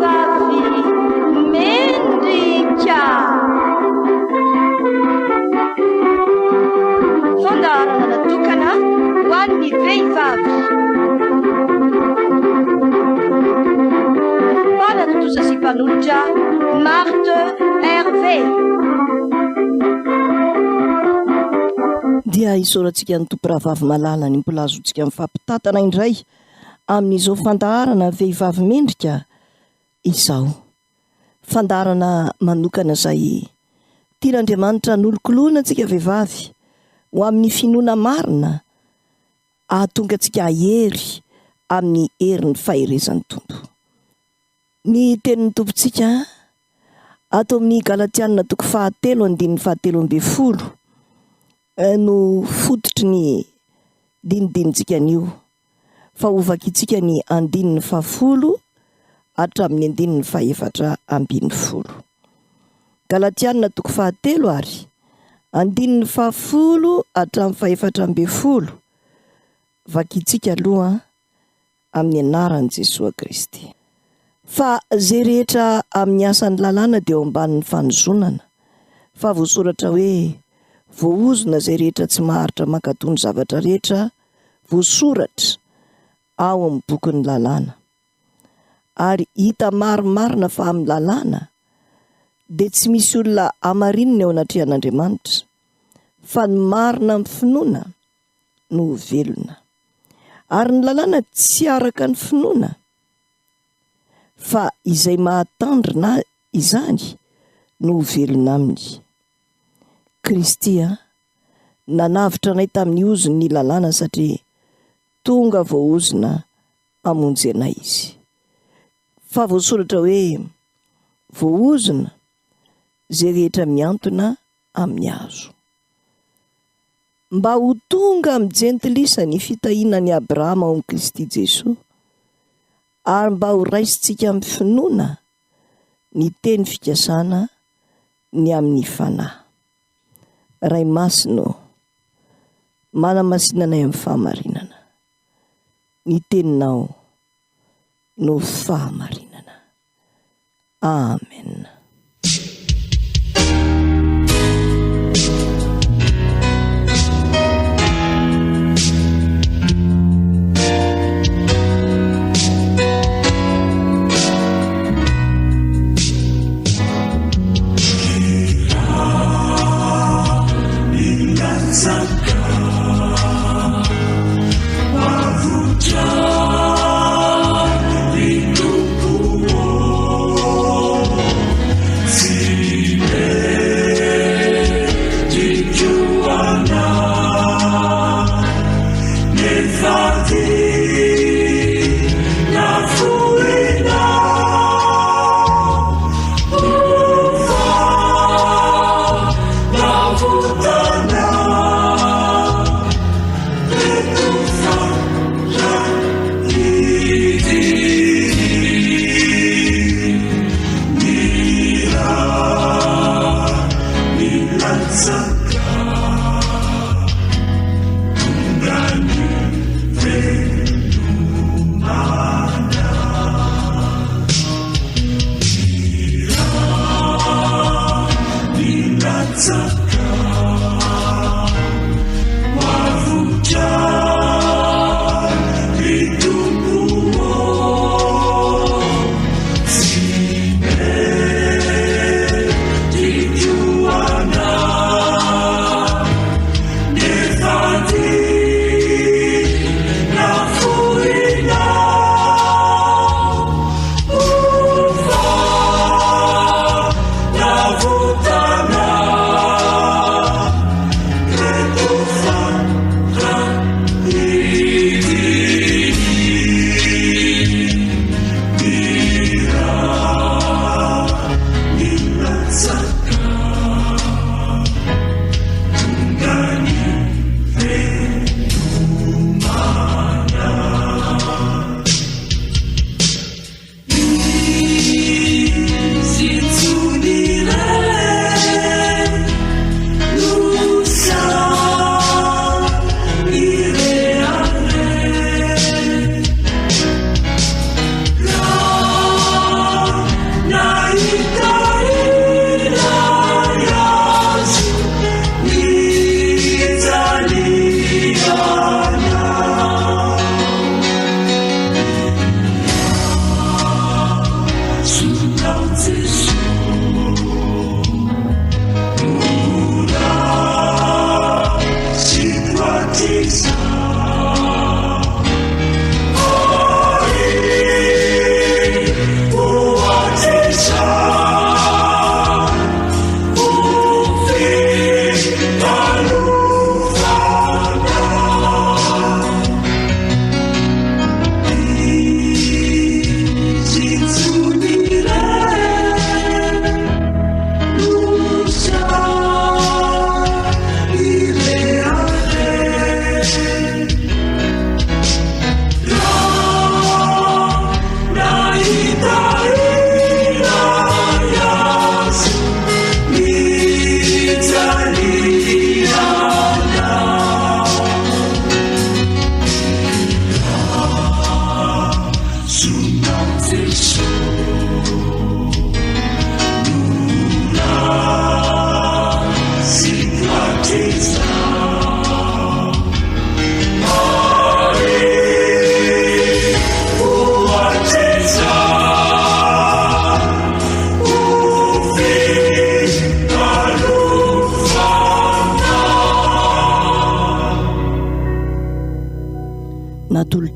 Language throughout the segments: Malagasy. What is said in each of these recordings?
Vehivavy mendrika. Fandaharana natokana ho an'ny vehivavy. Mpanatontosa sy mpanolotra Marthe Hervé. Dia isaorantsika ny Tompo Rahavavy malala ny mbola azontsika mifampitantana indray amin'izao fandaharana Vehivavy Mendrika izao. Fandaharana manokana izay tian'Andriamanitra hanolokoloana antsika vehivavy ho amin'ny finoana marina hahatonga antsika hahery amin'ny herin'ny faherezan'ny Tompo. Ny tenin'ny Tompontsika ato amin'ny Galatiana toko fahatelo andininy fahatelo ambinifolo no fototry ny dinidinintsika anio, fa hovakintsika ny andininy fahafolo hatramin'ny andininy fahefatra ambinifolo. Galatiana toko fahatelo ary andininy fahafolo hatramin'ny fahefatra ambinifolo, vakintsika aloha amin'ny anaran'i Jesoa Kristy. Fa izay rehetra amin'ny asan'ny lalàna dia eo ambanin'ny fanozonana, fa voasoratra hoe, Voaozona izay rehetra tsy maharitra mankatò ny zavatra rehetra voasoratra ao amin'ny bokin'ny lalàna. Ary hita marimarina fa amin'ny lalàna dia tsy misy olona hamarinina eo anatrehan'Andriamanitra, fa ny marina amin'ny finoana no ho velona. Ary ny lalàna tsy araka ny finoana, fa izay mahatandrina izany no ho velona aminy. Kristy a, nanavotra anay tamin'ny ozon'ny lalàna satria tonga voaozona hamonjy anay Izy. Fa voasoratra hoe, Voaozona izay rehetra mihantona amin'ny hazo. Mba ho tonga amin'ny Jentilisa ny fitahiana an'i Abrahama ao amin'i Kristy Jesoa, ary mba ho raisintsika amin'ny finoana ny teny fikasana ny amin'ny Fanahy. Ray Masina ô, manamasina anay amin'ny fahamarinana. Ny Teninao no fahamarinana. Amen.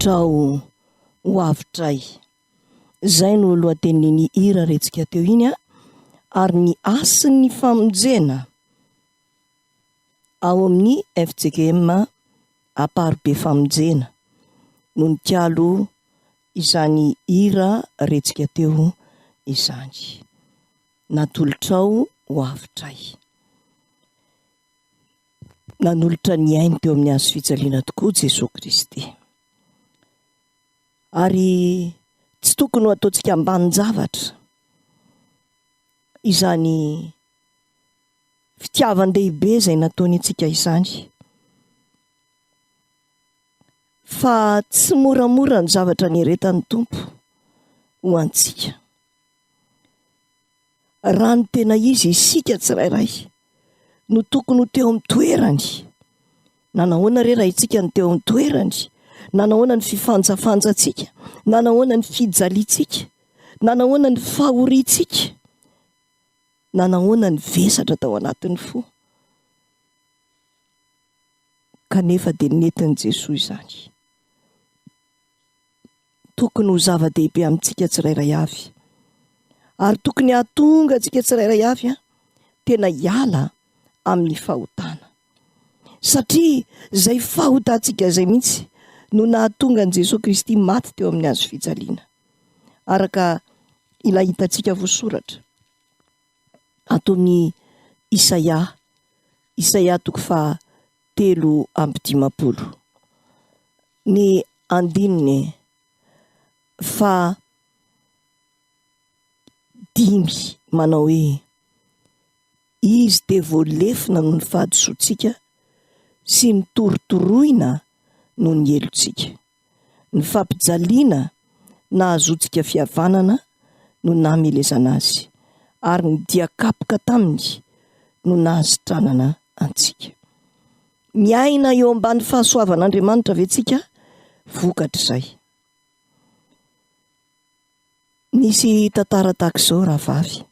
Natolotrao ho avotray. Izay no lohatenin'iny hira rentsika teo iny ary ny hasin'ny famonjena ao amin'ny fjkm Amparibe Famonjena no nikalo izany hira rentsika teo izany. Natolotrao ho avotray. Nanolotra ny ainy teo amin'ny hazo fijaliana tokoa Jesoa Kristy. Ary tsy tokony ho ataontsika ambanin-javatra izany fitiavan-dehibe izay nataony antsika izany. Fa tsy moramora ny zavatra nieretan'ny Tompo ho antsika. Raha ny tena izy, isika tsirairay no tokony ho teo amin'ny toerany. Nanahoana re raha isika no teo amin'ny toerany? Nanahoana ny fifanjafanjantsika? Nanahoana ny fijaliantsika? Nanahoana ny fahoriantsika? Nanahoana ny vesatra tao anatin'ny fo? Kanefa dia nentin'i Jesoa izany. Tokony ho zava-dehibe amintsika tsirairay avy. Ary tokony hahatonga antsika tsirairay avy tena hiala amin'ny fahotana. Satria izay fahotantsika izay mihitsy no nahatonga an'i Jesoa Kristy maty teo amin'ny hazo fijaliana. Araka ilay hitantsika voasoratra ato amin'ny Isaia, Isaia toko faha 53. Ny andininy faha dimy manao hoe, Izy dia voalefona noho ny fahadisoantsika sy notorotoroina noho ny helotsika. Ny fampijaliana nahazoantsika fihavanana no namelezana azy, ary ny dia kapoka taminy no nahasitranana antsika. Miaina eo ambany fahasoavan'Andriamanitra ve tsika vokatr'izay? Nisy tantara tahaka izao rahavavy.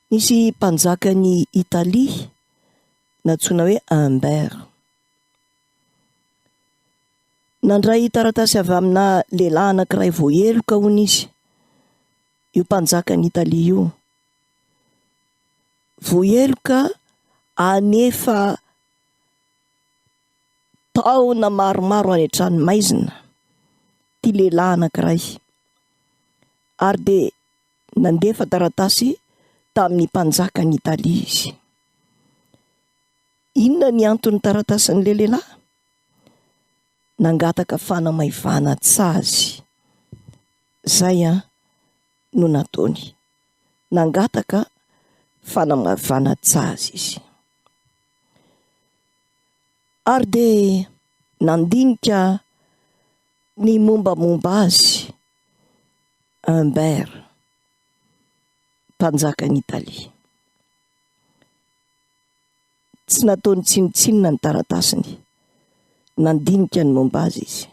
Nisy mpanjakan'i Italia nantsoina hoe Humbert. Nandray taratasy avy amina lehilahy anankiray voaheloka hono izy, io mpanjakan'i Italia io. Voaheloka hanefa taona maromaro any an-tranomaizina ity lehilahy anankiray ary dia nandefa taratasy tamin'ny mpanjakan'i Italia izy. Inona ny anton'ny taratasin'ilay lehilahy? Nangataka fanamaivanan-tsazy. Izay an! no nataony. Nangataka fanamaivanan-tsazy izy. Ary dia nandinika ny mombamomba azy Humbert, mpanjakan'i Italia. Tsy nataony tsinontsinona ny taratasiny. Nandinika ny momba azy izy.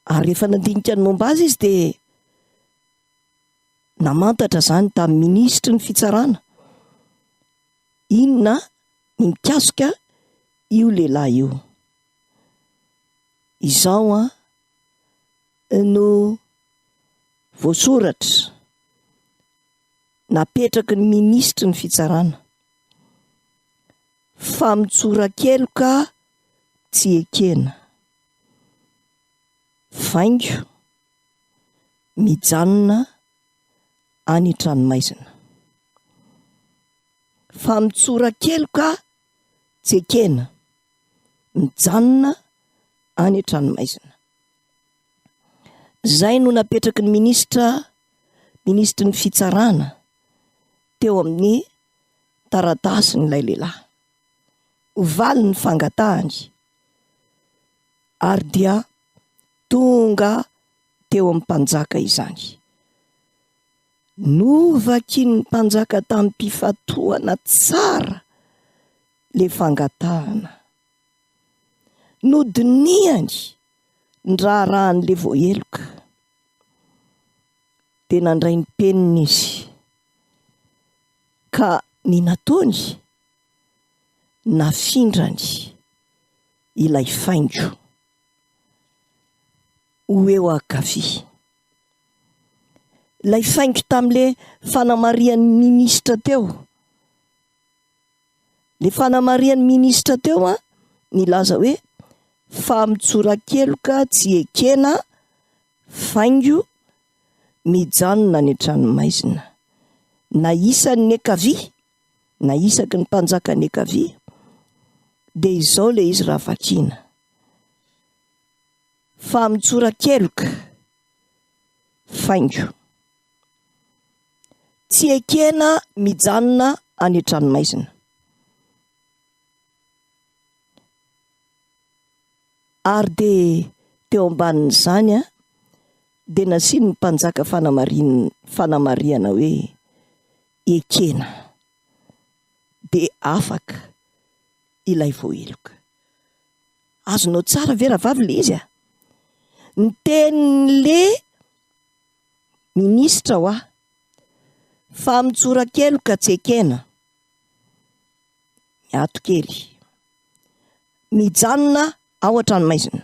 Ary rehefa nandinika ny momba azy izy dia namantatra izany tamin'ny minisitry ny fitsarana inona ny mikasika io lehilahy io. Izao an no voasoratra napetraky ny minisitry ny fitsarana famotsoran-keloka tsy ekena. Vaingo mijanona any an-tranomaizina. Famotsoran-keloka tsy ekena, mijanona any an-tranomaizina. Izay no napetraky ny minisitra, minisitry ny fitsarana teo amin'ny taratasin'ilay lehilahy. Ho valin'ny fangatahany. Ary dia tonga teo amin'ny mpanjaka izany. Novakian'ny mpanjaka tamim-pifantohana tsara ilay fangatahana. Nodinihany ny raharahan'ilay voaheloka. Dia nandray ny penina izy, ka ny nataony, nafindrany. Ilay faingo ho eo ankavia. Ilay faingo tamin'ilay fanamarihan'ny minisitra teo. Ilay fanamarihan'ny minisitra teo an, nilaza hoe famotsoran-keloka tsy ekena, faingo mijanona any an-tranomaizina. Na isan'ny ankavia na isaky ny mpanjakan'ny ankavia, dia izao ilay izy raha vakiana. Famotsoran-keloka, faingo. Tsy ekena mijanona any an-tranomaizina. Ary dia teo ambanin'izany dia nasian'ny mpanjaka fanamarihana hoe ekena dia afaka ilay voaheloka. Azonao tsara ve rahavavy ilay izy a? Ny tenin'le minisitra hoa, famotsoran-keloka tsy ekena. Miato kely. Mijanona ao an-tranomaizina.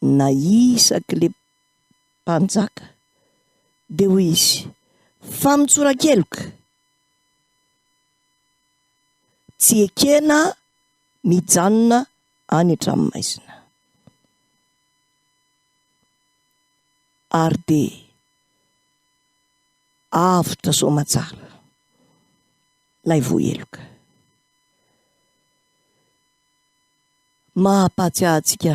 Na isak'ilay mpanjaka dia hoy izy, famotsoran-keloka tsy ekena mijanona any an-tranomaizina. Ary dia avotra soamatsara ilay voaheloka. Mahapahatsiahy antsika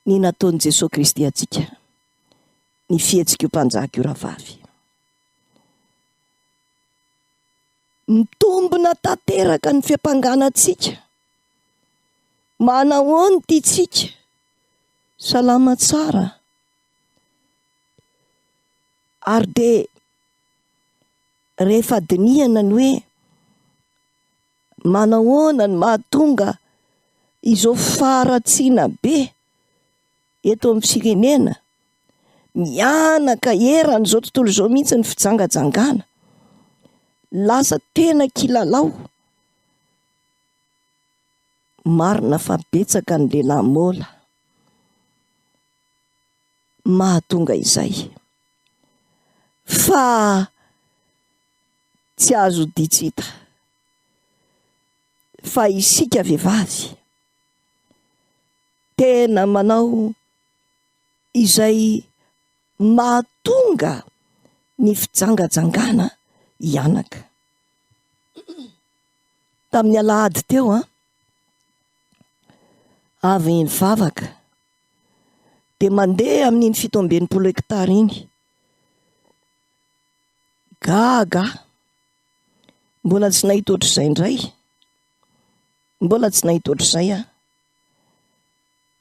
ny nataon'i Jesoa Kristy antsika ny fihetsik'io mpanjaka io rahavavy. Mitombina tanteraka ny fiampangana antsika. Manahoana ity tsika? Salama tsara. Ary dia rehefa dinihana ny hoe manahoana no mahatonga izao faharatsiana be eto amin'ny firenena, mihanaka eran'izao tontolo izao mihitsy ny fijangajangana, lasa tena kilalao. Marina fa betsaka ny lehilahy môla. Mahatonga izay. Fa tsy azo odian-tsy hita fa isika vehivavy tena manao izay mahatonga ny fijangajangana hianaka. Tamin'ny alahady teo an, avy nivavaka dia mandeha amin'iny 67 hectares iny. Gaga aho. Mbola tsy nahita ohatr'izay indray. Mbola tsy nahita ohatr'izay aho.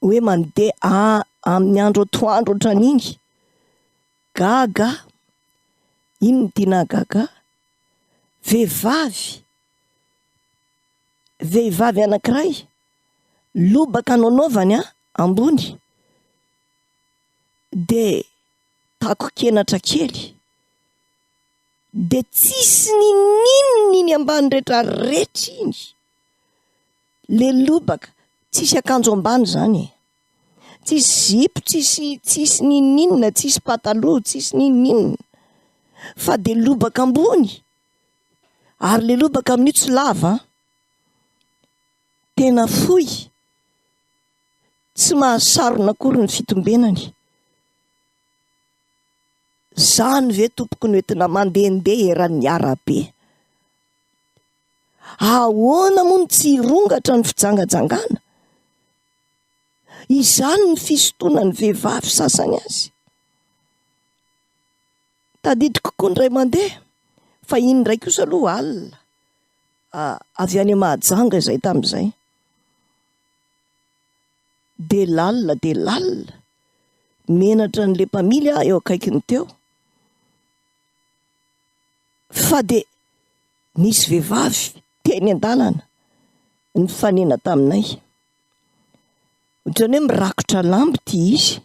Hoe mandeha amin'ny andro atoandro ohatran'iny. Gaga aho. Inona no tiana hahagaga ahy? Vehivavy, vehivavy anankiray Lobaka no anaovany an, ambony, dia tako-kenatra kely, dia tsisy ninininona iny ambany rehetra rehetra iny, le lobaka, tsisy akanjo ambany zany e, tsisy zipo, tsisy tsisy ninininona, tsisy pataloha, tsisy ninininona, fa dia lobaka ambony, ary le lobaka amin'io tsy lava an. Tena fohy, tsy mahasarona akory ny fitombenany. Zany ve tompoko no entina mandehandeha eran'ny arabe? Ahoana moa no tsy hirongatra ny fijangajangana? Izany ny fisintonan'ny vehivavy sasany azy. Tadidiko koa indray mandeha, fa iny indray kosa aloha alina. Avy any Mahajanga izay tamin'izay. Dia lalina dia lalina. Menatra an'ilay mpamily aho eo akaikiny teo. Fa dia nisy vehivavy teny an-dalana nifanena taminay. Ohatran'ny hoe mirakotra lamba ity izy.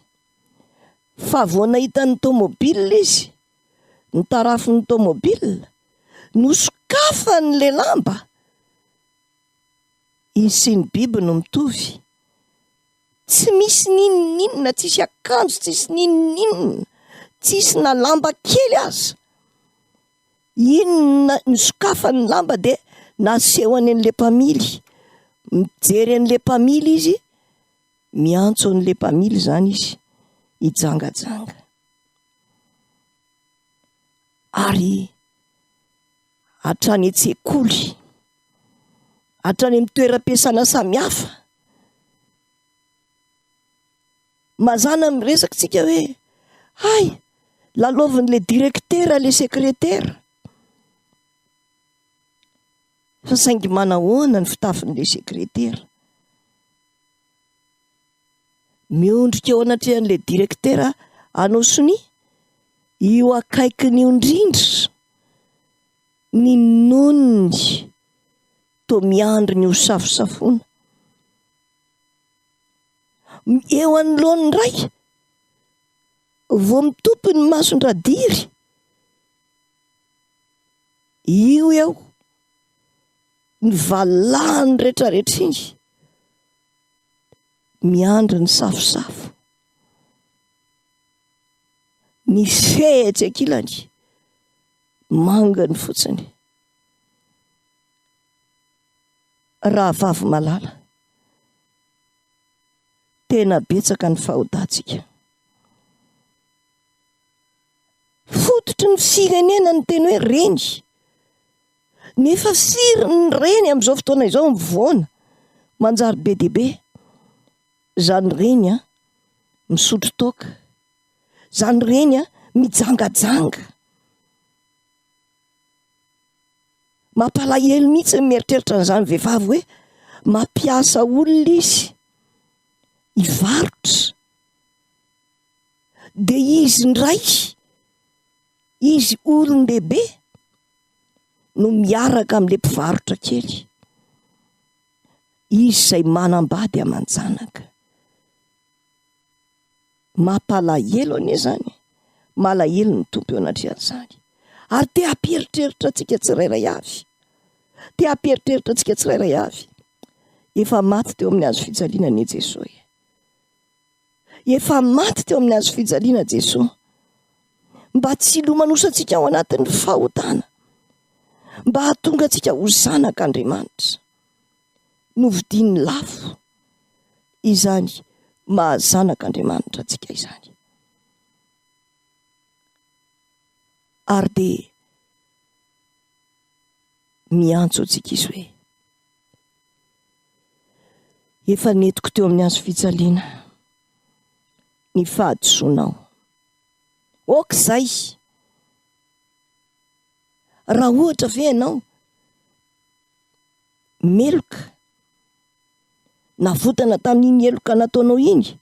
Fa vao nahita ny tômôbila izy, ny tarafin'ny tômôbila, nosokafany ilay lamba. Izy sy ny biby no mitovy. Tsy misy n'inon'inona, tsisy akanjo, tsisy n'inon'inona, tsisy na lamba kely aza. Inona, nisokafany ny lamba dia nasehony an'ilay mpamily. Mijery an'ilay mpamily izy, miantso an'ilay mpamily izany izy hijangajanga. Ary hatrany an-tsekoly, hatrany amin'ny toeram-piasana samihafa. Mazàna miresaka isika hoe hay, lalaovin'ilay direktera ilay sekretera. Fa saingy manahoana ny fitafin'ilay sekretera? Miondrika eo anatrehan'ilay direktera hanao sonia, io akaikiny io indrindra ny nonony toa miandry ny ho safosafoana. Eo anoloany indray, vao mitopy ny mason-dRadiry, io eo, ny valahany rehetrarehetra iny. Miandry ny safosafo. Ny fe etsy ankilany, mangany fotsiny. Rahavavy malala, tena betsaka ny fahotantsika. Fototry ny firenena ny teny hoe reny. Nefa firy ny reny amin'izao fotoana izao mivoana, manjary be dia be. Izany reny an, misotro toaka. Izany reny an, mijangajanga. Mampalahelo mihitsy ny mieritreritra an'izany vehivavy hoe mampiasa olona izy hivarotra. Dia izy indray, izy olon-dehibe no miaraka amin'ilay mpivarotra kely. Izy izay manambady aman-janaka. Mampalahelo anie izany e. Malahelo ny Tompo eo anatrehan'izany. Ary te hampieritreritra antsika tsirairay avy. Te hampieritreritra antsika tsirairay avy. Efa maty teo amin'ny hazo fijaliana anie Jesoa e. Efa maty teo amin'ny hazo fijaliana Jesoa mba tsy hilomanosantsika ao anatin'ny fahotana, mba hahatonga antsika ho zanak'Andriamanitra. Novidiany lafo izany maha zanak'Andriamanitra antsika izany. Ary dia miantso antsika Izy hoe, Efa nentiko teo amin'ny hazo fijaliana ny fahadisoanao. Ok izay! Raha ohatra ve ianao meloka, navotana tamin'iny heloka nataonao iny,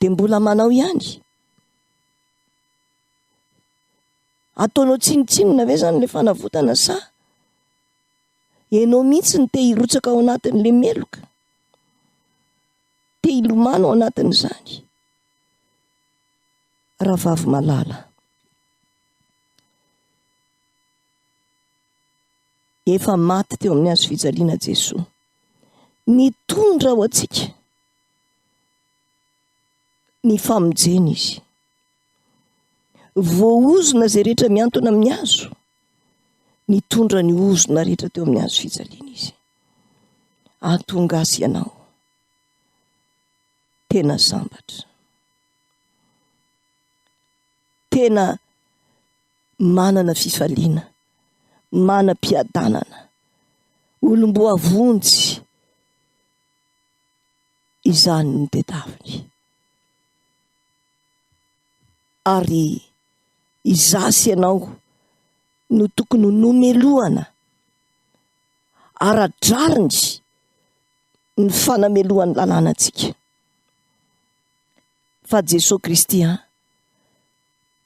dia mbola manao ihany? Ataonao tsinontsinona ve izany ilay fanavotana sa ianao mihitsy no te hirotsaka ao anatin'ilay meloka? Te hilomano ao anatin'izany? Rahavavy malala, efa maty teo amin'ny hazo fijaliana Jesoa. Nitondra ho antsika ny famonjena Izy. Voaozona izay rehetra mihantona amin'ny hazo. Nitondra ny ozona rehetra teo amin'ny hazo fijaliana izy. Hahatonga azy ianao tena sambatra. Tena manana fifaliana, manam-piadanana, olom-boavonjy. Izany no tedaviny. Ary izaho sy ianao no tokony ho nomelohana ara-drariny ny fanamelohan'ny lalàna antsika. Fa Jesoa Kristy an,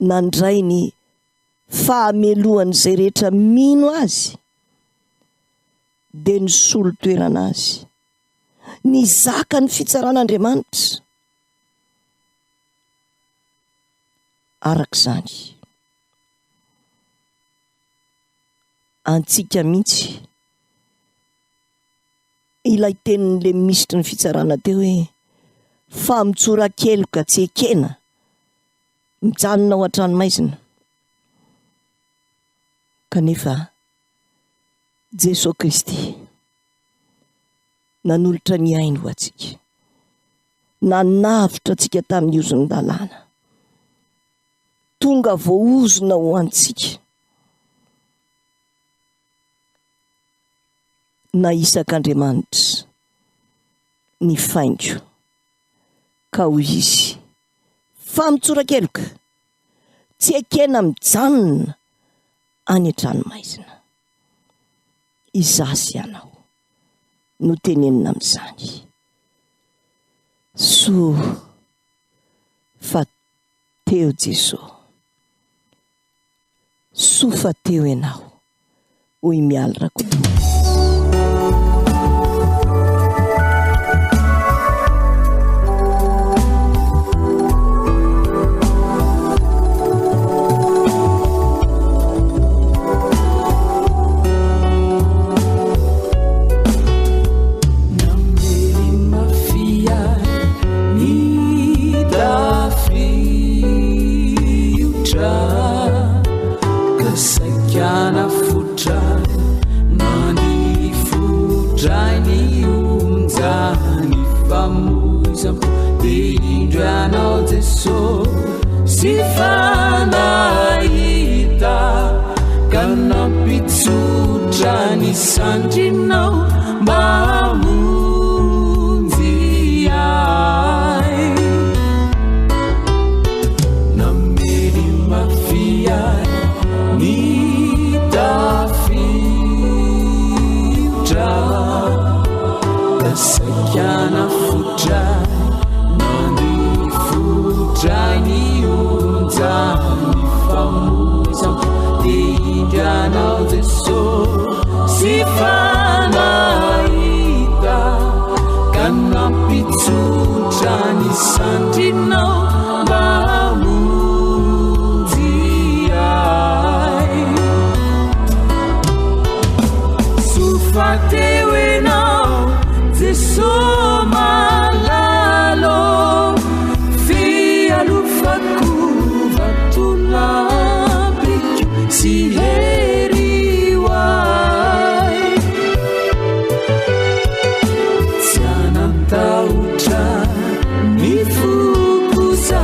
nandray ny fahamelohan'izay rehetra mino Azy, dia nisolo toerana Azy. Nizaka ny fitsaran'Andriamanitra. Araka izany, antsika mihitsy. Ilay tenin'ilay minisitry ny fitsarana teo hoe famotsoran-keloka tsy ekena, mijanona ao an-tranomaizina. Kanefa Jesoa Kristy nanolotra ny ainy ho antsika, nanavotra antsika tamin'ny ozon'ny lalàna, tonga voaozona ho antsika. Na isak'Andriamanitra ny faingo, ka hoy izy, Famotsoran-keloka, tsy ekena mijanona any an-tranomaizina. Izaho sy ianao no tenenina amin'izany. Soa fa teo Jesoa. Soa fa teo ianao, hoy Mialy Rakotomalala. Namely mafy ahy ny tafiotra ka saika nafotra nandifotra ny onja ny famoizam-po dia indro ianao Jesosy sy fanahita ka nampitsotra ny sandrinao mba hamonjy ahy. Namely mafy ahy ny tafiotra ka saika nafotra nandifotra ny onja ny famoizam-po dia indro ianao Jesosy fa nahita ka nampitsotra ny sandrinao mba hamonjy ahy. Soa fa teo ianao Jesoa malala ô, fialofako vatolampiko sy hery ho ahy. Tsy hanan-tahotra ny foko satria.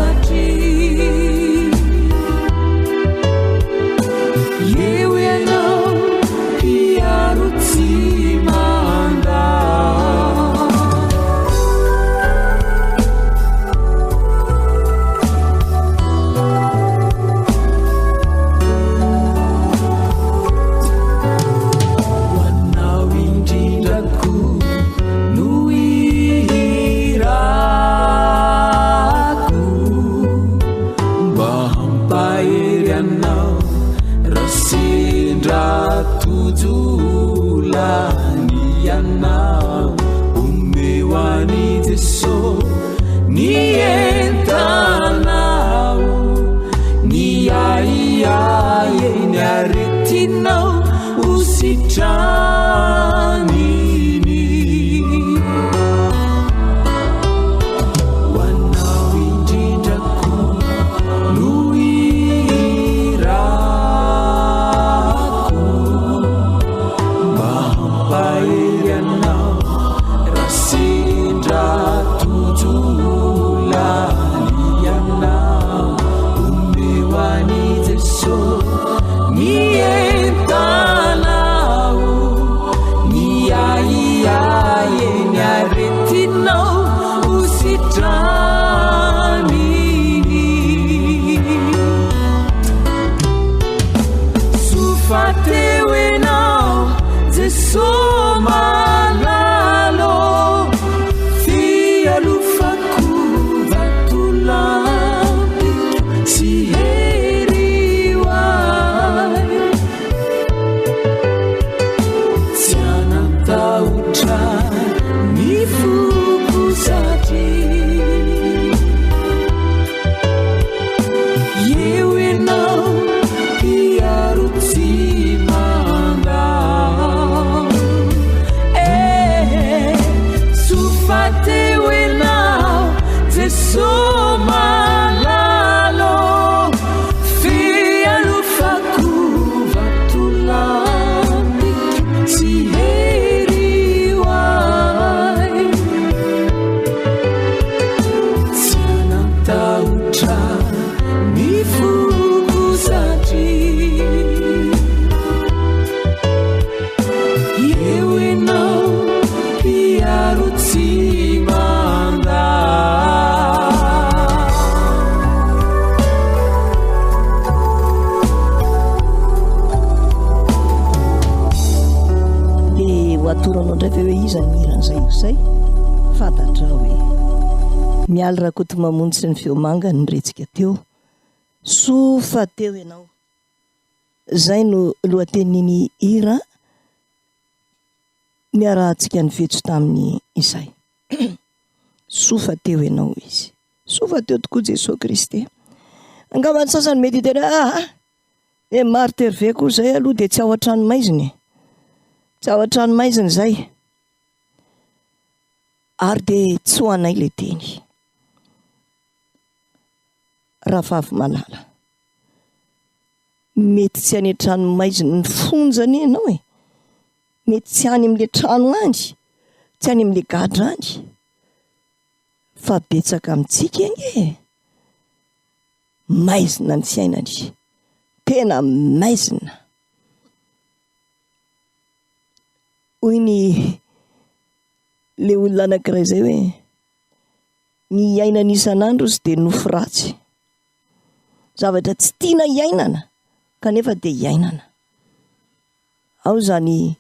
Sambatra ny foko satria eo ianao mpiaro tsy mandà. Dia ho atoranao indray ve hoe iza ny mihira an'izay hira izay? Fantatrao e. Mialy Rakotomamonjy sy ny feo manga no rentsika teo. Soa fa teo ianao. Izay no lohatenin'iny hira niarahantsika nivetso taminy izay. Soa fa teo ianao hoy izy. Soa fa teo tokoa Jesoa Kristy. Angamba ny sasany mety hiteny hoe aa e Marthe Hervé koa izay aloha dia tsy ao an-tranomaizina e. Tsy ao an-tranomaizina izay. Ary dia tsy ho anay ilay teny. Rahavavy malala. Mety tsy any an-tranomaizin'ny fonja anie ianao e. Mety tsy any amin'ilay trano any, tsy any amin'ilay gadra any. Fa betsaka amintsika ange e. Maizina ny fiainany. Tena maizina. Hoy ny le olona anankiray izay hoe ny iainana isan'andro ozy dia nofy ratsy. Zavatra tsy tiana iainana kanefa dia iainana. Ao izany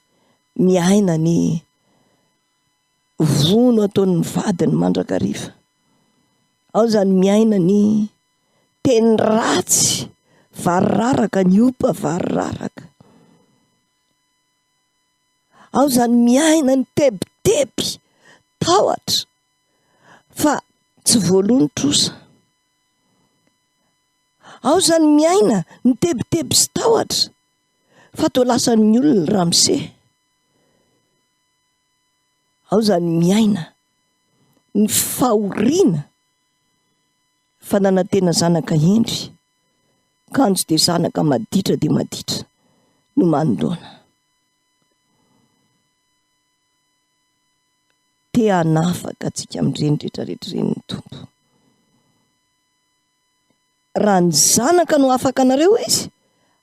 miaina ny vono ataon'ny vadiny mandrakariva. Ao izany miaina ny teny ratsy, variraraka, ny opa variraraka. Ao izany miaina ny tebiteby, tahotra fa tsy voaloa ny trosa. Ao izany miaina ny tebiteby sy tahotra fa toa lasan'ny olona ramose. Ao izany miaina ny fahoriana fa nanantena zanaka hendry kanjo dia zanaka maditra dia maditra no manoloana. Te hanafaka antsika amin'ireny rehetrarehetra ireny ny Tompo. Raha ny Zanaka no afaka anareo Izy,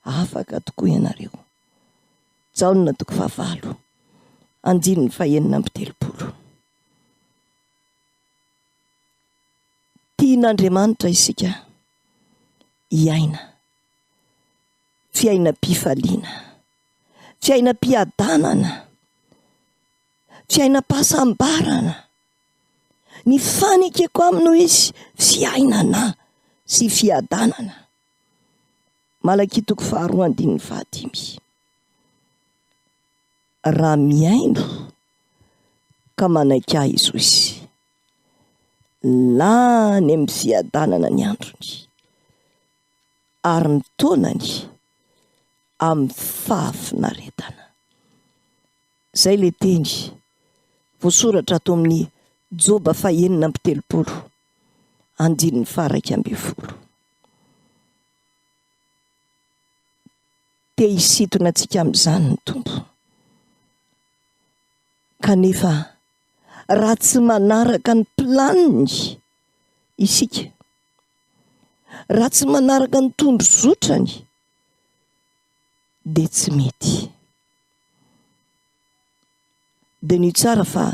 afaka tokoa ianareo. Jaona toko fahavalo, andininy fahenina amby telopolo. Tian'Andriamanitra isika hiaina fiainam-pifaliana, fiainam-piadanana, fiainam-pahasambarana. Ny fanekeko aminy hoy izy, fiainana sy fiadanana. Malakia toko faharoa andininy fahadimy. Raha mihaino ka manaiky ahy izy hoy izy, lany amin'ny fiadanana ny androny ary ny taonany amin'ny fahafinaretana. Izay ilay teny voasoratra ato amin'ny Joba fahenina amby telopolo, andininy faha-iraika ambin'ny folo. Te hisintona antsika amin'izany ny Tompo. Kanefa raha tsy manaraka ny planiny isika, raha tsy manaraka ny tondrozotrany, dia tsy mety. Diniho tsara fa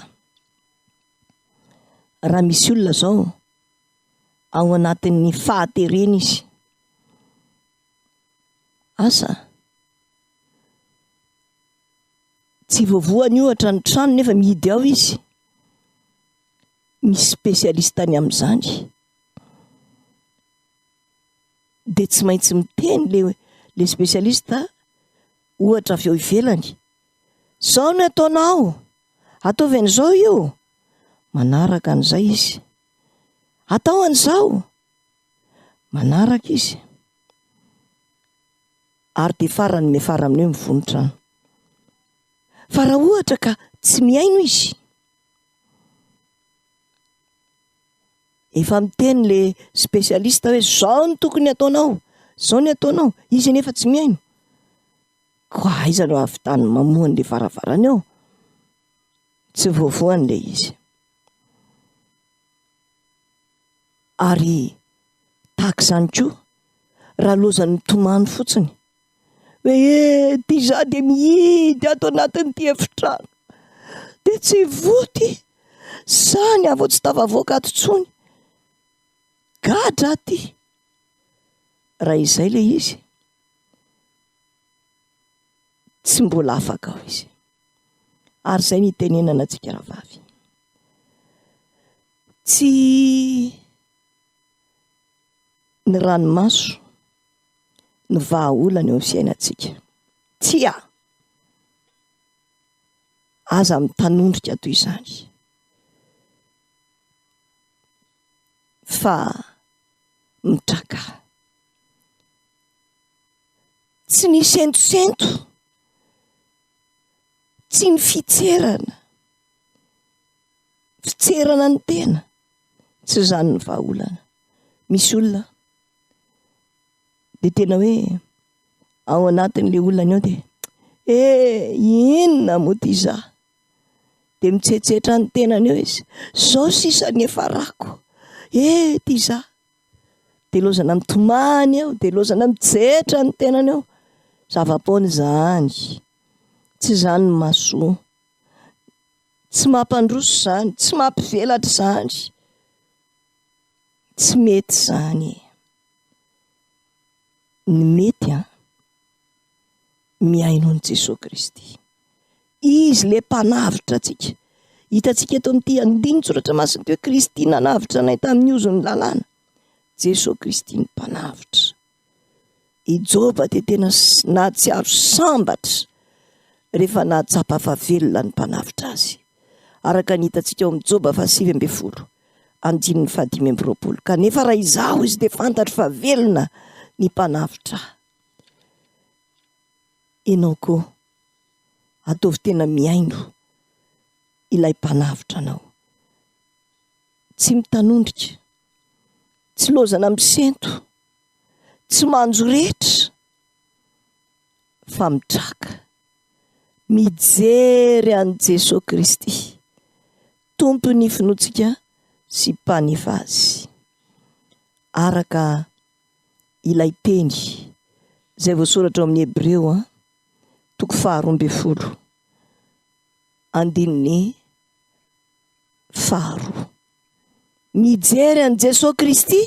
raha misy olona zao ao anatin'ny fahaterena izy, asa, tsy voavohany ohatra ny trano nefa mihidy ao izy, misy spécialiste ny amin'izany, dia tsy maintsy miteny le le spécialiste ohatra avy eo ivelany, zao no ataonao, ataovy an'izao io, manaraka an'izay izy, atao an'izao, manaraka izy, ary dia farany miafara amin'ny hoe mivoa ny trano. Fa raha ohatra ka tsy mihaino izy, Efa miteny le spécialiste hoe zao no tokony ataonao, zao ny ataonao, izy anefa tsy mihaino. Koa aiza no ahavitany mamoha an'le varavarana eo? Tsy voavohany le izy. Ary. Tahaka izany koa raha lozan'ny mitomany fotsiny hoe eh ty za dia mihidy ato anatin'ity efitrano dia tsy voa ty, zany aho vao tsy tafavoaka ato intsony, gadra aho ty. Raha izay ilay izy, tsy mbola afaka ao izy. Ary izay no itenenana antsika rahavavy. Tsy ny ranomaso no vahaolana eo amin'ny fiainantsika. Tsia! Aza mitanondrika toy izany. Fa mitraka. Tsy ny sentosento, tsy ny fitserana, fitserana ny tena, tsy izany ny vahaolana. Misy olona dia tena hoe ao anatin'ilay olana ao dia eh inona moa ity za? Dia mitsetsetra ny tenany eo izy, zao sisa ny niafarako, eh ity za. Dia lozana mitomany eo, dia lozana mijetra ny tenany eo. Zava-poana izany, tsy izany ny mahasoa, tsy mampandroso izany, tsy mampivelatra izany, tsy mety izany e. Ny mety an, mihaino an'i Jesoa Kristy. Izy ilay mpanavotra antsika. Hitantsika eto amin'ity andinin-tsoratra masina ity hoe Kristy nanavotra anay tamin'ny ozon'ny lalàna. Jesoa Kristy ny mpanavotra. I Joba dia tena nahatsiaro sambatra rehefa nahatsapa fa velona ny mpanavotra azy. Araka ny hitantsika ao amin'ny Joba fahasivy ambin'ny folo, andininy fahadimy amby roapolo. Kanefa raha izaho izy dia fantatro fa velona ny mpanavotra ahy. Ianao koa, ataovy tena mihaino ilay mpanavotra anao. Tsy mitanondrika, tsy lozana misento, tsy manjoretra fa mitraka, mijery an'i Jesoa Kristy, Tompon'ny finoantsika sy Mpanefa azy. Araka ilay teny izay voasoratra ao amin'ny Hebreo toko faharoa ambin'ny folo andininy faharoa. Mijery an'i Jesoa Kristy,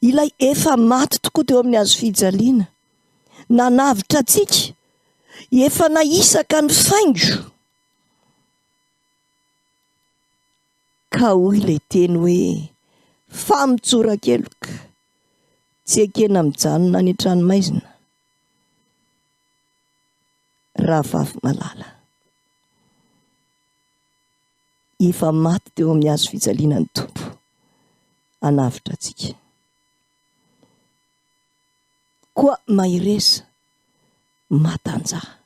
ilay efa maty tokoa teo amin'ny hazo fijaliana, nanavotra antsika, efa nahisaka ny faingo. Ka hoy ilay teny hoe, Famotsoran-keloka, tsy ekena mijanona any an-tranomaizina, rahavavy malala. Efa maty teo amin'ny hazo fijaliana ny Tompo hanavotra antsika. Koa mahereza, matanjaha.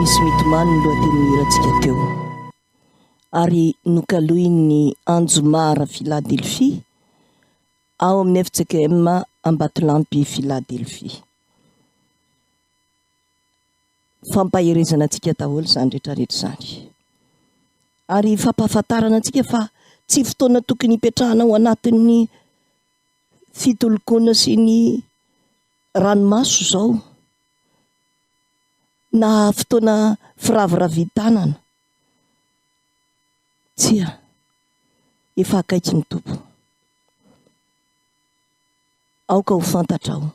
Misy mitomany ny lohatenin'ny hirantsika teo. Ary nokaloin'ny Anjomara Philadelphie ao amin'ny fjkm Ambatolampy Philadelphie. Fampaherezana antsika daholo izany rehetra rehetra izany. Ary fampahafantarana antsika fa tsy fotoana tokony hipetrahana ao anatin'ny fitolokoana sy ny ranomaso izao na fotoana firaviravian-tanana. Tsia, efa akaiky ny Tompo. Aoka ho fantatrao,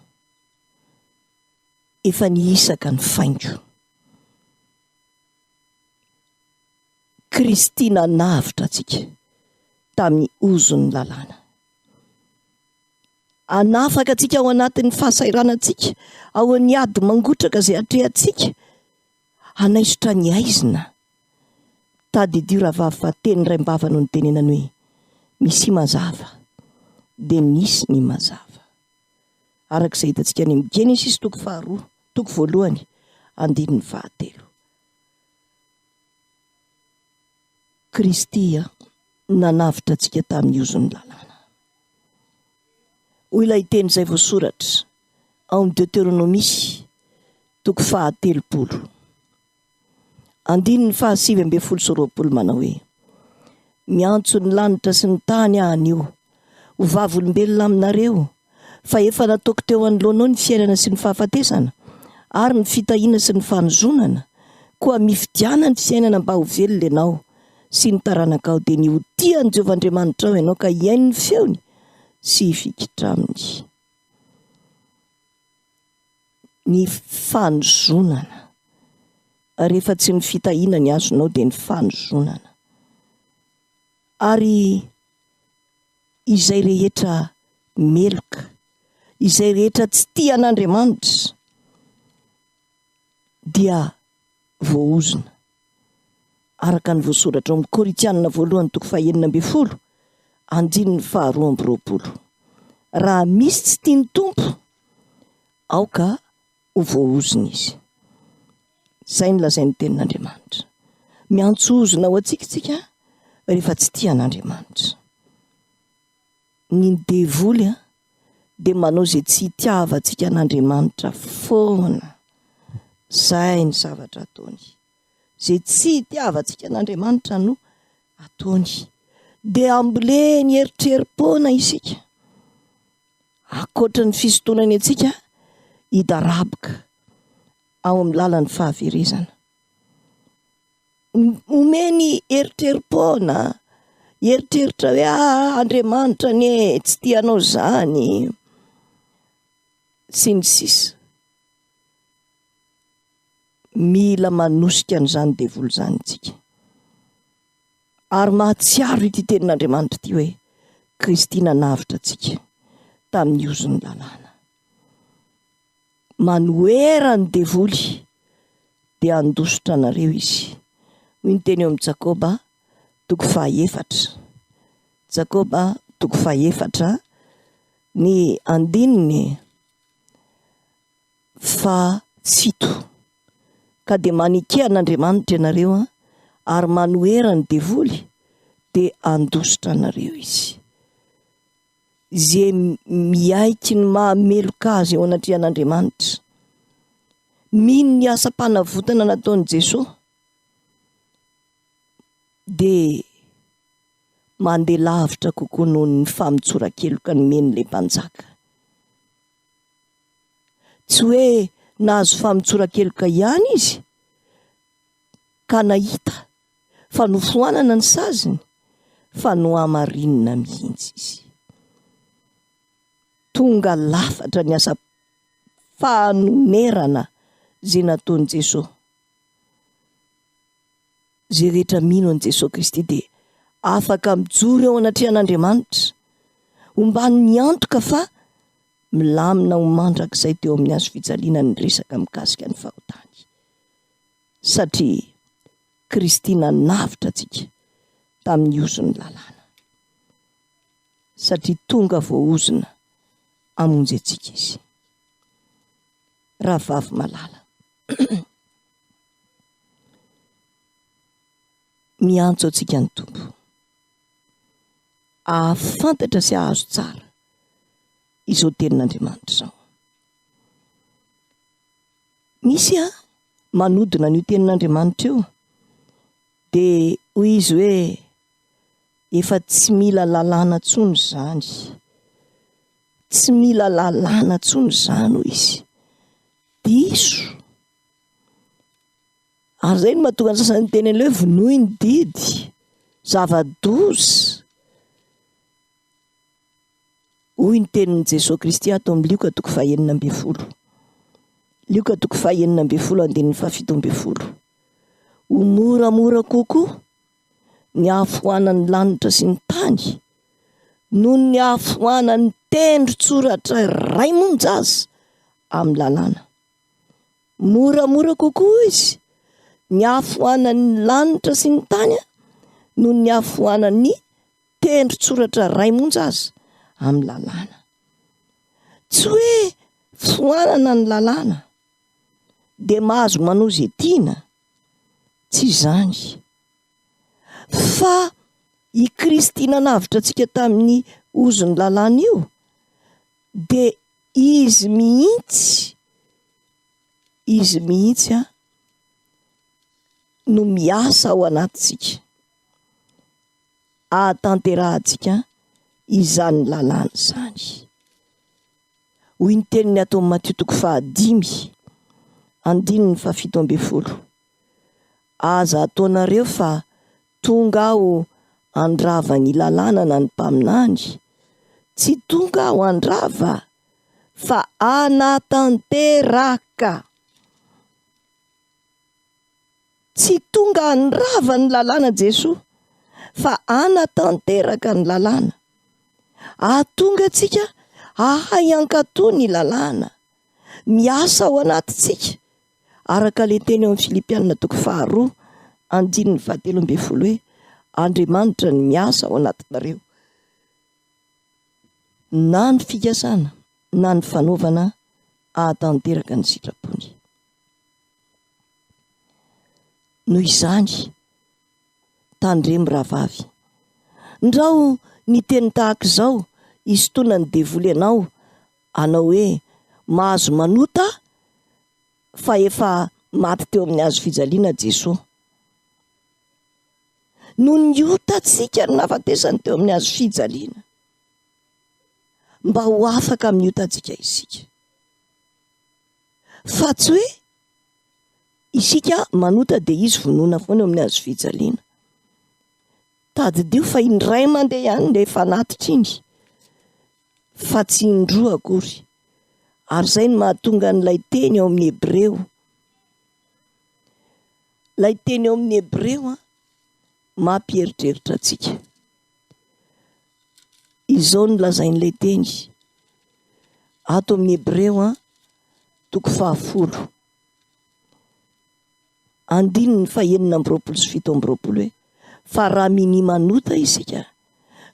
efa nihisaka ny faingo. Kristy nanavotra antsika tamin'ny ozon'ny lalàna. Hanafaka antsika ao anatin'ny fahasahiranantsika, ao amin'ny ady mangotraka izay atrehantsika, hanaisotra ny haizina. Tadidio rahavavy fa teny raim-bava no nitenenany hoe, Misia mazava, dia nisy ny mazava. Araka izay hitantsika any amin'ny Genesisy toko faharoa, toko voalohany, andininy fahatelo. Kristy nanavotra antsika tamin'ny ozon'ny lalàna. Hoy ilay teny izay voasoratra ao amin'ny Deoteronomia, toko fahatelopolo, andininy fahasivy 19 manao hoe, Miantso ny lanitra sy ny tany aho anio, ho vavolombelona aminareo, fa efa nataoko teo anoloanao ny fiainana sy ny fahafatesana, ary ny fitahiana sy ny fanozonana, koa mifidiana ny fiainana mba ho velona ianao sy ny taranakao, dia ny ho tia an'i Jehovah Andriamanitrao ianao ka hihaino ny feony sy hifikitra aminy. Ny fanozonana. Rehefa tsy ny fitahiana ny azonao dia ny fanozonana. Ary izay rehetra meloka, izay rehetra tsy tia an'Andriamanitra dia voaozona. Araka ny voasoratra ao amin'ny Korintianina voalohany toko fahenina ambin'ny folo, andininy faharoa amby roapolo. Raha misy tsy tia ny Tompo, aoka ho voaozona izy. Izay no lazain'ny tenin'Andriamanitra. Miantso ozona ho antsika isika rehefa tsy tia an'Andriamanitra. Ny devoly dia manao izay tsy hitiavantsika an'Andriamanitra foana. Izay ny zavatra ataony. Izay tsy hitiavantsika an'Andriamanitra no ataony. Dia amboleny eritreri-poana isika. Ankoatra ny fisintonany antsika hidaraboka ao amin'ny lalan'ny fahaverezana. Omeny eritreri-poana, eritreritra hoe ah Andriamanitra anie tsy tia anao izany, sy ny sisa. Mila manosika an'izany devoly izany isika. Ary mahatsiaro ity tenin'Andriamanitra ity hoe, Kristy nanavotra antsika tamin'ny ozon'ny lalàna. Manohera ny devoly, dia handositra anareo izy. Hoy ny teny eo amin'i Jakoba toko fahaefatra. Jakoba toko fahaefatra, ny andininy fahafito. Ka dia maneke an'Andriamanitra ianareo ary manohera ny devoly, dia handositra anareo izy. Izay miaiky ny maha meloka azy eo anatrehan'Andriamanitra, mino ny asam-panavotana nataon'i Jesoa, dia mandeha lavitra kokoa noho ny famotsoran-keloka nomen'ilay mpanjaka. Tsy hoe nahazo famotsoran-keloka ihany izy ka nahita fa nofoanana ny saziny fa nohamarinina mihitsy izy. Tonga lafatra ny asa fanonerana izay nataon'i Jesoa. Izay rehetra mino an'i Jesoa Kristy dia afaka mijoro eo anatrehan'Andriamanitra, omban'ny antoka fa milamina ho mandrakizay teo amin'ny hazo fijaliana ny resaka mikasika ny fahotany, satria Kristy nanavotra antsika tamin'ny ozon'ny lalàna, satria tonga voaozona hamonjy antsika Izy. Rahavavy malala. Miantso antsika ny Tompo. Hahafantatra sy hahazo tsara izao tenin'Andriamanitra izao. Misy an, manodina an'io tenin'Andriamanitra io, dia hoy izy hoe, efa tsy mila lalàna intsony izany. Tsy mila lalàna intsony izany hoy izy. Diso. Ary izay no mahatonga ny sasany miteny an'ilay hoe vonoy ny didy. Zava-doza. Hoy ny tenin'i Jesoa Kristy ato amin'ny Lioka toko fahenina ambin'ny folo. Lioka toko fahenina ambin'ny folo andininy fahafito ambin'ny folo. Ho moramora kokoa ny hahafoanan'ny lanitra sy ny tany noho ny hahafoanan'ny tendron-tsoratra iray monja aza amin'ny lalàna. Moramora kokoa izy ny hahafoanan'ny lanitra sy ny tany noho ny hahafoanan'ny tendron-tsoratra iray monja aza amin'ny lalàna. Tsy hoe foanana ny lalàna dia mahazo manao izay tiana, tsy izany. Fa i Kristy nanavotra antsika tamin'ny ozon'ny lalàna io dia Izy mihitsy, Izy mihitsy an, no miasa ao anatintsika ahatanterahantsika izany lalàna izany. Hoy ny teniny ato amin'ny Matio toko fahadimy, andininy fahafito ambin'ny folo, Aza ataonareo fa tonga aho handrava ny lalàna na ny mpaminany, tsy tonga aho handrava fa hanatanteraka. Tsy tonga handrava ny lalàna Jesoa fa hanatanteraka ny lalàna. Hahatonga antsika hahay hankatò ny lalàna. Miasa ao anatintsika araka ilay teny ao amin'ny Filipiana toko faharoa andininy fahatelo ambin'ny folo hoe Andriamanitra no miasa ao anatinareo na ny fikasana na ny fanaovana hahatanteraka ny sitrapony. Noho izany, tandremo rahavavy, ndrao ny teny tahaka izao hisintonan'ny devoly anao hanao hoe mahazo manota fa efa maty teo amin'ny hazo fijaliana Jesoa. Noho ny otantsika no nahafatesany teo amin'ny hazo fijaliana. Mba ho afaka amin'ny otantsika isika. Fa tsy hoe isika manota dia izy vonoina foana eo amin'ny hazo fijaliana. Tadidio fa indray mandeha ihany ilay fanatitra iny fa tsy indroa akory. Ary izay no mahatonga an'ilay teny ao amin'ny Hebreo. Ilay teny ao amin'ny Hebreo an, mampieritreritra antsika. Izao no lazain'ilay teny ato amin'ny Hebreo an, toko fahafolo, andininy fahenina amby roapolo sy 27 hoe, Fa raha minia manota isika,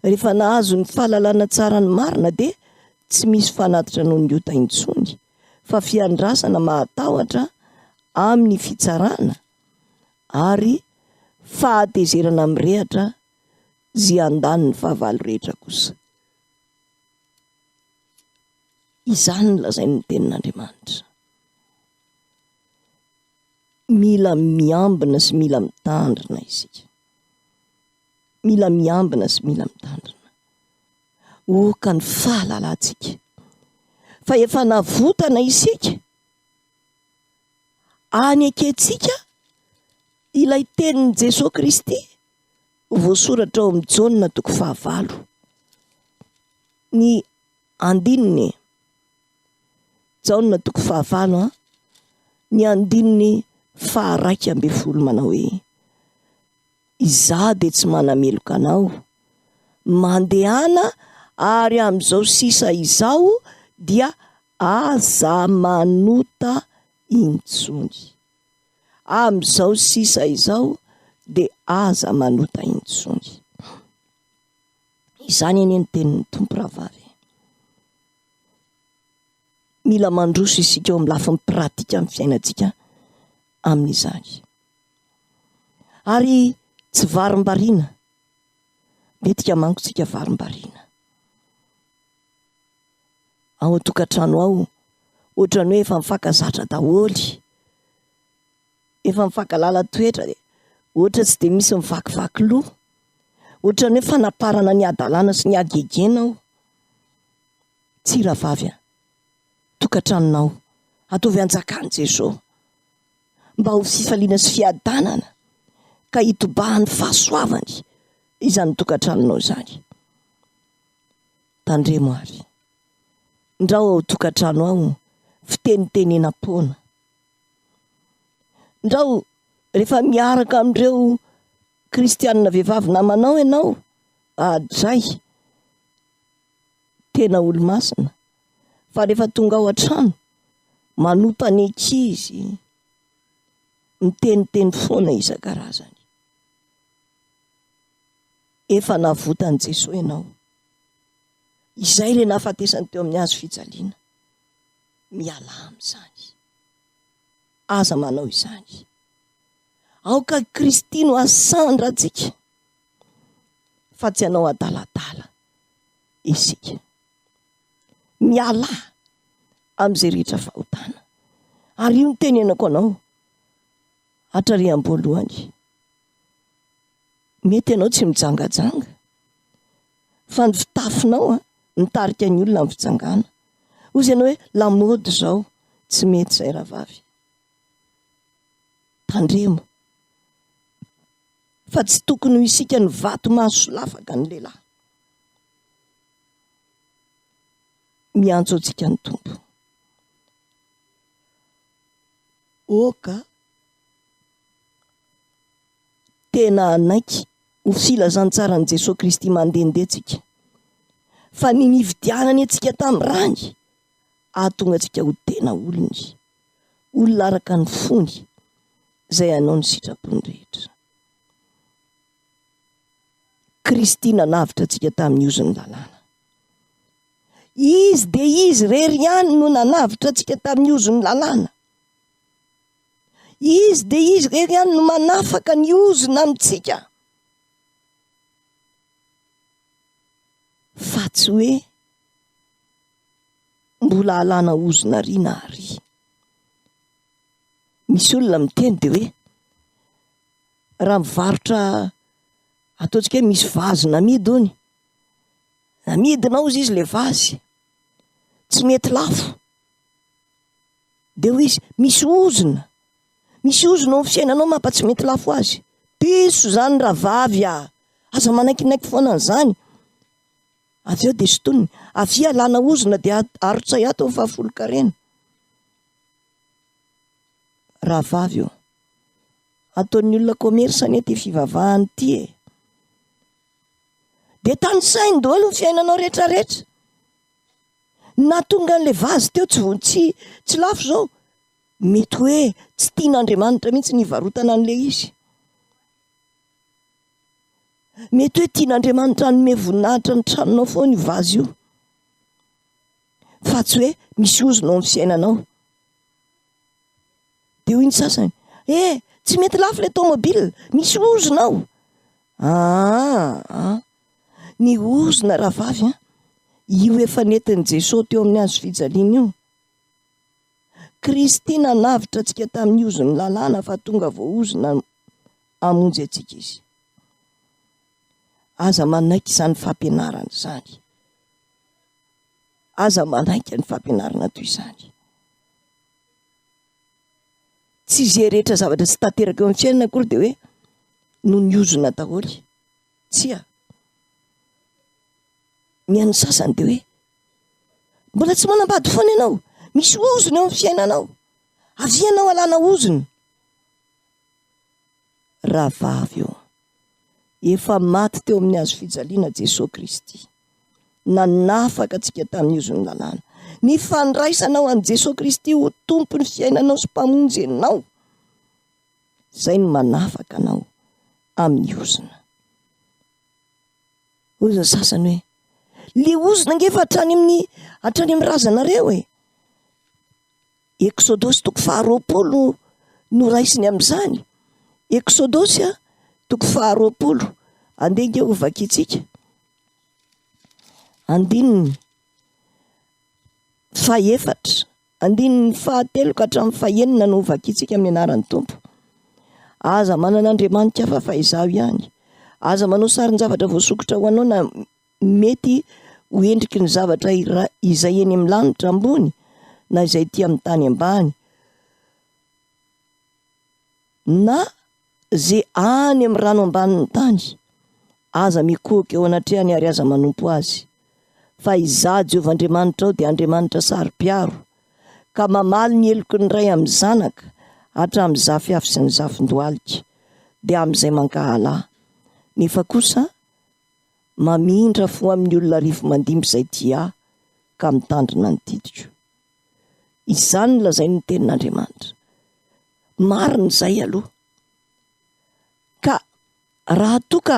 rehefa nahazo ny fahalalana tsara ny marina dia tsy misy fanatitra noho ny ota intsony, fa fiandrasana mahatahotra amin'ny fitsarana ary fahatezerana mirehatra zy handany ny fahavalo rehetra kosa. Izany no lazain'ny tenin'Andriamanitra. Mila miambina sy mila mitandrina isika. Mila miambina sy mila mitandrina. Oka ny fahalalantsika fa efa navotana isika. Any ekentsika ilay tenin'i Jesoa Kristy voasoratra ao amin'ny Jaona toko fahavalo. Ny andininy Jaona toko fahavalo an, ny andininy faha-11 manao hoe, Izaho dia tsy manameloka anao, mandehana ary amin'izao sisa izao dia aza manota intsony. Amin'izao sisa izao dia aza manota intsony. Izany anie ny tenin'ny Tompo rahavavy e. Mila mandroso isika eo amin'ny lafiny pratika amin'ny fiainantsika amin'izany. Ary. Tsy varimbariana. Matetika manko tsika varimbariana. Ao an-tokantrano ao, ohatran'ny hoe efa mifankazatra daholo. Efa mifankalala toetra dia ohatra tsy dia misy mivakivaky loha. Ohatran'ny hoe fanaparana ny hadalana sy ny hagegena ao. Tsia rahavavy a! Tokantranonao, ataovy hanjakan'i Jesoa. Mba ho fifaliana sy fiadanana ka hitobahan'ny fahasoavany izany tokantranonao izany. Tandremo ary. Ndrao ao tokantrano ao fitenitenenam-poana. Ndrao rehefa miaraka amin'ireo kristianina vehivavy namanao ianao, adray, tena olo-masina, fa rehefa tonga ao an-trano, manompa ny ankizy, miteniteny foana isan-karazany. Efa navotan'i Jesoa ianao. Izay ilay nahafatesany teo amin'ny hazo fijaliana. Mialà amin'izany. Aza manao izany. Aoka Kristy no hasandra antsika fa tsy hanao adaladala isika. Mialà amin'izay rehetra fahotana. Ary io no tenenako anao hatrary am-boalohany. Mety ianao tsy mijangajanga fa ny fitafinao mitarika ny olona amin'ny fijangana. Hozy ianao hoe lamaody izao, tsy mety izay rahavavy. Tandremo fa tsy tokony ho isika ny vato mahasolafaka ny lehilahy. Miantso antsika ny Tompo. Oka tena hanaiky ho filazantsaran'i Jesoa Kristy mandehandeha tsika, fa ny nividianany antsika tamin'ny rany hahatonga antsika ho tena olony, olona araka ny fony, izay hanao ny sitrapony rehetra. Kristy nanavotra antsika tamin'ny ozon'ny lalàna. Izy dia Izy irery ihany no nanavotra antsika tamin'ny ozon'ny lalàna. Izy dia Izy irery ihany no manafaka ny ozona amintsika. Fa tsy hoe mbola alana ozona ary na ary. Misy olona miteny dia hoe raha mivarotra ataontsika hoe misy vazy namidy hono, namidinao hozy izy ilay vazy, tsy mety lafo. Dia hoy izy, misy ozona, misy ozona ao amin'ny fiainanao mampa tsy mety lafo azy. Diso izany rahavavy a! Aza manaikinaiky foana an'izany. Avy eo dia sintoniny, avia alana ozona dia arotsay ato ny fahafolonkarena. Rahavavy ô, ataon'ny olona commerce anie ity fivavahana ity e! Dia tanisainy daholo ny fiainanao rehetrarehetra. Ny nahatonga an'ilay vazy teo tsy vo tsy tsy lafo izao, mety hoe tsy tian'Andriamanitra mihitsy ny hivarotana an'ilay izy. Mety hoe tian'Andriamanitra hanome voninahitra ny tranonao foana io vazy io. Fa tsy hoe misy ozona ao amin'ny fiainanao. Dia hoy ny sasany, eh, tsy mety lafo ilay tomobile, misy ozona ao. Aa, ny ozona rahavavy an, io efa nentin'i Jesoa teo amin'ny hazo fijaliana io. Kristy nanavotra antsika tamin'ny ozon'ny lalàna fa tonga voaozona hamonjy antsika Izy. Aza manaiky izany fampianarana izany. Aza manaiky ny fampianarana toy izany. Tsy izay rehetra zavatra tsy tanteraka eo amin'ny fiainana akory dia hoe noho ny ozona daholo. Tsia. Ny an'ny sasany dia hoe mbola tsy manambady foana ianao, misy ozona eo amin'ny fiainanao. Avia ianao alana ozona. Rahavavy ô, efa maty teo amin'ny hazo fijaliana Jesoa Kristy. Nanafaka antsika tamin'ny ozon'ny lalàna. Ny fandraisanao an'i Jesoa Kristy ho Tompon'ny fiainanao sy Mpamonjy anao, izay no manafaka anao amin'ny ozona. Hoy ny sasany hoe, le ozona ange efa hatrany amin'ny hatrany amin'ny razanareo e. Eksodosy toko faharoapolo no raisiny amin'izany. Eksodosy a, toko faharoapolo, andeha ange ho vakintsika. Andininy fahefatra, andininy fahatelo ka hatramin'ny fahenina no ho vakintsika amin'ny anaran'ny Tompo. Aza manana andriamanitra hafa fa izaho ihany. Aza manao sarin-javatra voasokitra ho anao na mety ho endriky ny zavatra iray izay eny amin'ny lanitra ambony na izay ety amin'ny tany ambany na ze any amin'ny rano ambanin'ny tany. Aza mikohoka eo anatrehany ary aza manompo azy. Fa Izaho Jehovah Andriamanitrao dia Andriamanitra saro-piaro, ka mamaly ny heloky ny ray amin'ny zanaka hatramin'ny zafiafy sy ny zafindohalika, dia amin'izay mankahala Ahy. Nefa kosa mamindra fo amin'ny olona arivomandimby izay tia Ahy ka mitandrina ny didiko. Izany no lazain'ny Tenin'Andriamanitra. Marina izay aloha. Ka raha toa ka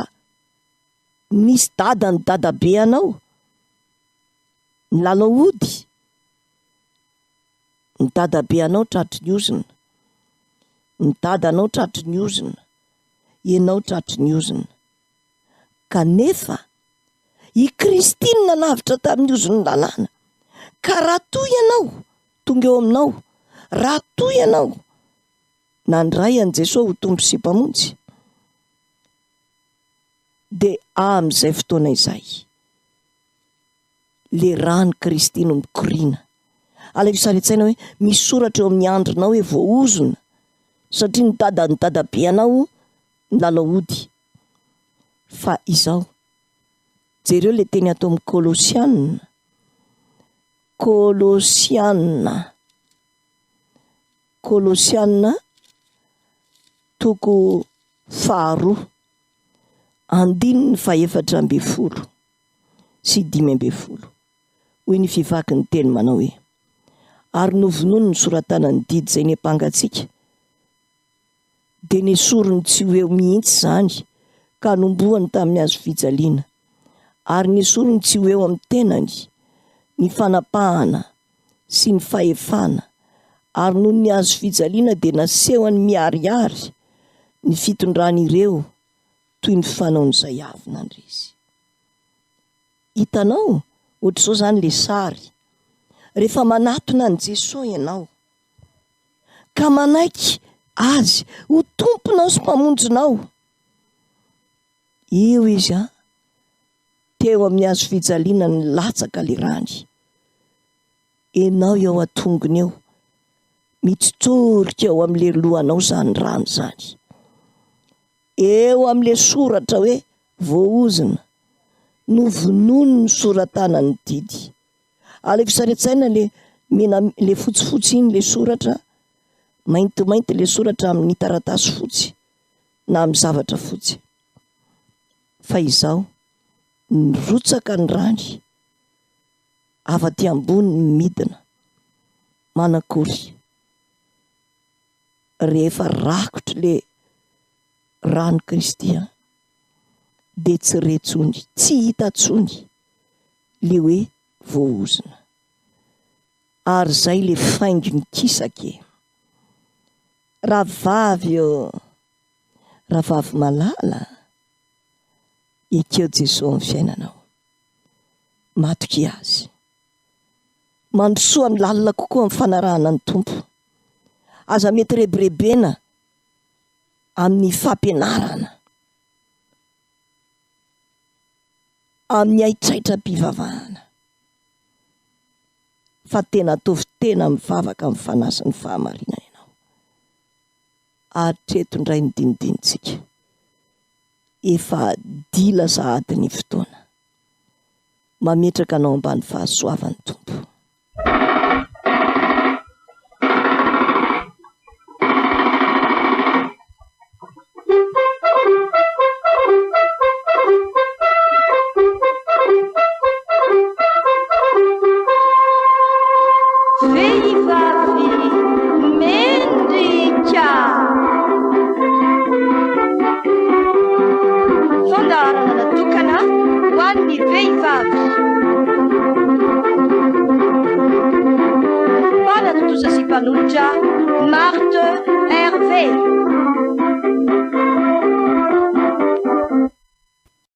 nisy dadan'ny dadabe anao nilalao ody, ny dadabe anao tratry ny ozona, ny dadanao tratry ny ozona, ianao tratry ny ozona. Kanefa, i Kristy no nanavotra tamin'ny ozon'ny lalàna. Ka raha toa ianao tonga eo aminao, raha toa ianao nandray an'i Jesoa ho Tompo sy Mpamonjy, dia amin'izay fotoana izay, le ràn'i Kristy no mikoriana. Alaivo sary an-tsaina hoe misy soratra eo amin'ny andrinao hoe voaozona, satria ny dadan'ny dadabeanao nilalao ody. Fa izao, jereo le teny ato amin'ny Kolosiana, Kolosiana, Kolosiana toko faharoa, andininy fahefatra ambin'ny folo sy 15. Hoy ny fivaky ny teny manao hoe, Ary novonoiny ny sora-tanan'ny didy izay niampanga antsika, dia nesoriny tsy ho eo mihitsy izany ka nombohany tamin'ny hazofijaliana, ary nesoriny tsy ho eo amin'ny tenany ny fanapahana sy ny fahefana, ary noho ny hazofijaliana dia nasehony miharihary ny fitondran'ireo toy ny fanaon'izay avy nandresy. Hitanao? Ohatr'izao izany ilay sary. Rehefa manatona an'i Jesoa ianao, ka manaiky Azy ho Tomponao sy Mpamonjinao, io Izy an, teo amin'ny hazo fijaliana nilatsaka ilay rany. Ianao eo an-tongony eo, mitsotsorika eo amin'ilay lohanao izany rano izany. Eo amin'ilay soratra hoe voaozona, novonoiny ny sora-tanan'ny didy. Alefa sary an-tsaina le mena le fotsifotsy iny le soratra, maintimainty le soratra amin'ny taratasy fotsy na amin'ny zavatra fotsy. Fa izao, nirotsaka ny rany avy aty ambony midina manakory rehefa rakotry le ran'i Kristy an, dia tsy re tsony, tsy hita tsony le hoe voaozona. Ary zay le faingo mikisaka e. Rahavavy ô, rahavavy malala, ekeo Jesoa amin'ny fiainanao. Matokia Azy. Mandrosoa amin'ny lalina kokoa amin'ny fanarahana ny Tompo. Aza mety rebirebena amin'ny fampianarana, amin'ny haitraitram-pivavahana, fa tena ataovy tena mivavaka amin'ny fanahy sy ny fahamarinana ianao. Hatreto indray ny dinidinintsika. Efa dila sahady ny fotoana. Mametraka anao ambany fahasoavan'ny Tompo. Vehivavy mendrika. Fandaharana natokana ho an'ny vehivavy. Mpanatontosa sy mpanolotra Marthe Hervé.